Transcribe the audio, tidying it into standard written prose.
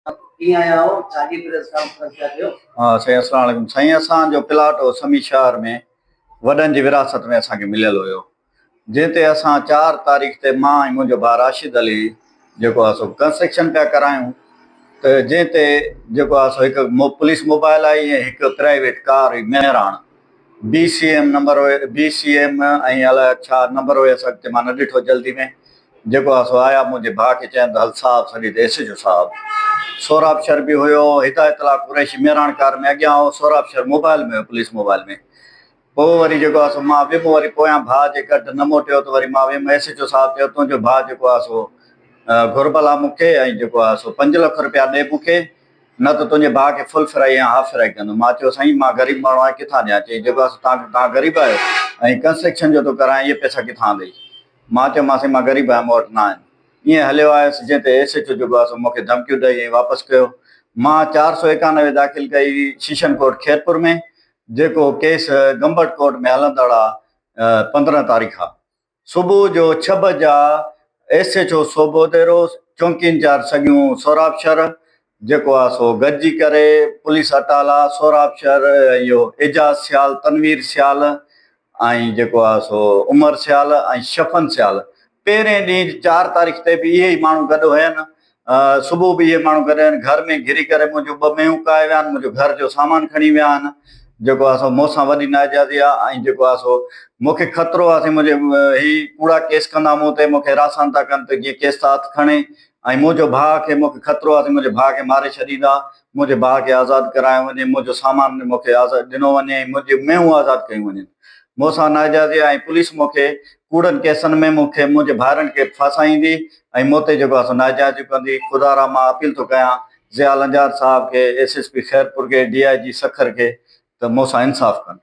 ڪيئن آيا آهو ڇا جي پريس ڪانفرنس پيا ڪيو؟ ها سائين اسلام عليڪم سائين اسان جو پلاٽ هو سمي شهر ۾ وڏن جي وراثت ۾ اسان کي مليل هيو جنهن تي اسان چار تاريخ تي مان ۽ منهنجو ڀاء راشد علي جيڪو آهي سو ڪنسٽرڪشن پيا ڪرايون ته جنهن تي جيڪو آهي سو هڪ پوليس موبائل آئي ۽ هڪ پرائيويٽ ڪار هئي مهراڻ بي سي ايم نمبر هئي بي سي ايم ۽ الائي ڇا نمبر هيس اڳتي مان نه ڏٺو جلدي ۾ جيڪو آ سو آيا منهنجي ڀاء کي چين ته هل صاحب سڏي ته ايس ايڇ او صاحب سهراب شر به هيو هدايت الله قريشي مهراڻ ڪار ۾ اڳيان هو سهراب شر موبائل ۾ هيو پوليس موبائل ۾ پوء وري جيڪو آ سو مان ويم وري پويان ڀاء جي ڪڍ نه موٽيو ته وري مان ويم ايس ايڇ او صاحب چيو تنهنجو ڀاء جيڪو آ سو گهربل آ مون کي ۽ جيڪو آ سو پنج لک روپيا ڏي مون کي نه ته تنهنجي ڀاء کي فل فرائي يا هاف فرائي ڪندم مان چيو سائين مان غريب ماڻهو آهيان ڪٿان ڏيان چئي جيڪو آ سو توهان غريب آهيو ۽ ڪنسٽرڪشن جو ٿو ڪرايان اهي پئسا ڪٿان آندئي مان چيومانس سائين مان غريب آهيان مون وٽ نه آهن. ائين هليو آيس جنهن تي ايس ايڇ او جيڪو آهي سو مون کي ڌمڪيون ڏئي ۽ واپس ڪيو. مان 491 داخل ڪئي شيشن ڪورٽ خيرپور ۾ جيڪو ڪيس گمبٽ ڪورٽ ۾ هلندڙ آ 15 تاريخ آ. صبح جو ڇهه بجا ايس ايڇ او صوبوديرو چونڪي انچارج سڳيون سهراب شر جيڪو آ سو گڏجي ڪري پوليس اٽالا سهراب شر اهو اعجاز سيال تنوير سيال ۽ جيڪو آ سو عمر سيال ۽ شفن سيال پهرين ڏينهن چار تاريخ تي به اهي ئي ماڻهو گڏ هين صبح به اهي ماڻهو گڏ هين گهر ۾ گهري ڪري منهنجون ٻه مينهون ڪاهي ويا آهن منهنجو گهر جو سامان کڻي ويا آهن جيڪو آ سو مون سان وڏي ناجائزي آ ۽ جيڪو آ سو مون کي خطرو آ سائين منهنجي هي ڪوڙا ڪيس ڪندا مون تي مون کي حراسان ٿا ڪن ته جيئن ڪيس ٿا هٿ کڻي ۽ منهنجو ڀاء کي مون کي خطرو آ سائين منهنجي ڀاء کي ماري ڇڏيندا منهنجي ڀاء کي آزاد ڪرايو وڃي، منهنجو سامان مون کي آزاد ڏنو وڃي ۽ منهنجون مينهون آزاد ڪيون وڃن. مون سان ناجائزي آهي ۽ پوليس مون کي ڪوڙن ڪيسن ۾ مون کي منهنجي ڀائرن کي ڦاسائيندي ۽ مون تي جيڪو آهي سو ناجائزيون ڪندي. خدا را مان اپيل ٿو ڪيان ضياء لنجار صاحب کي، ايس ايس پي خيرپور کي، ڊي I جي سکر کي ته مون سان انصاف ڪن.